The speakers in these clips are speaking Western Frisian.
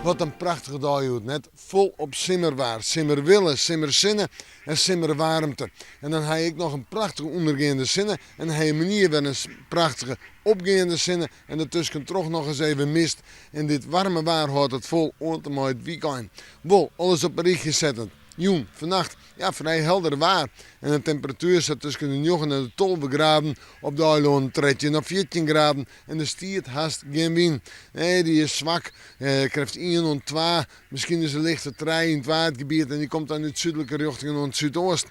Wat in prachtige dei hjoed, net? Folop simmerwaar, simmerwille, simmersinne en simmerwaarmte. En dan ha je ek noch in prachtige ûndergeande sinne en ha je moarnier wer in prachtige opgeande sinne en dertusken troch noch ris even mist. En dit waarme waar hâldt it fol oant en mei it wykein. Wol, alles op in rychje settend. Jûn, fannacht, ja frij helder waar en de temperatuer sit tusken de njoggen en de 12 graden, op de eilannen 13 of 14 graden en der stiet hast gjin wyn. Nee, dy is swak, krêft ien oant twa, miskien is in lichte trije yn it Waadgebiet en dy komt dan út súdlike rjochtingen oant súdeast.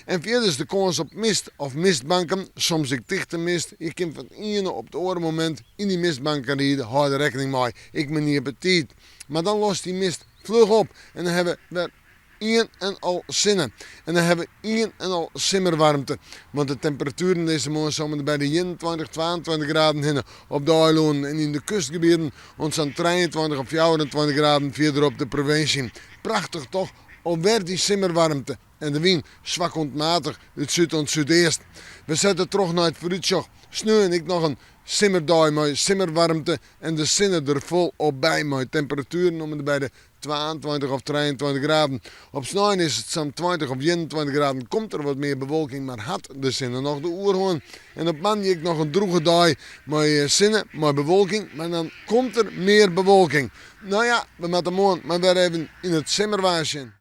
En fierders de kâns op mist of mistbanken, soms ek tichte mist. Je kin fan it iene op it oare momint yn dy mistbanken ride, hâld der rekkening mei, ek moarnier betiid. Mar dan lost dy mist fluch op en dan hawwe we wer ien en al sinne. En dan hawwe we ien en al simmerwaarmte. Want de temperatueren dizze moarn sa om en by de 21, 22 graden hinne op de eilannen en yn de kustgebieten oant sa'n 23 of 24 graden fierder op de provinsje. Prachtich toch? Alwer dy simmerwaarmte en de wyn swak oant matich út súd oant súdeast. We sette troch nei it foarútsjoch. Sneon ek noch in simmerdei mei simmerwaarmte en de sinne der folop by mei temperatueren om en by de 22 of 23 graden. Op snein is it sa'n 20 of 21 graden, komt der wat mear bewolking, mar hat de sinne noch de oerhân. En op moandei ek noch in drûge dei mei sinne, mei bewolking, mar dan komt der mear bewolking. No ja, we moatte moarn mar wer even yn it simmerwaar sjen.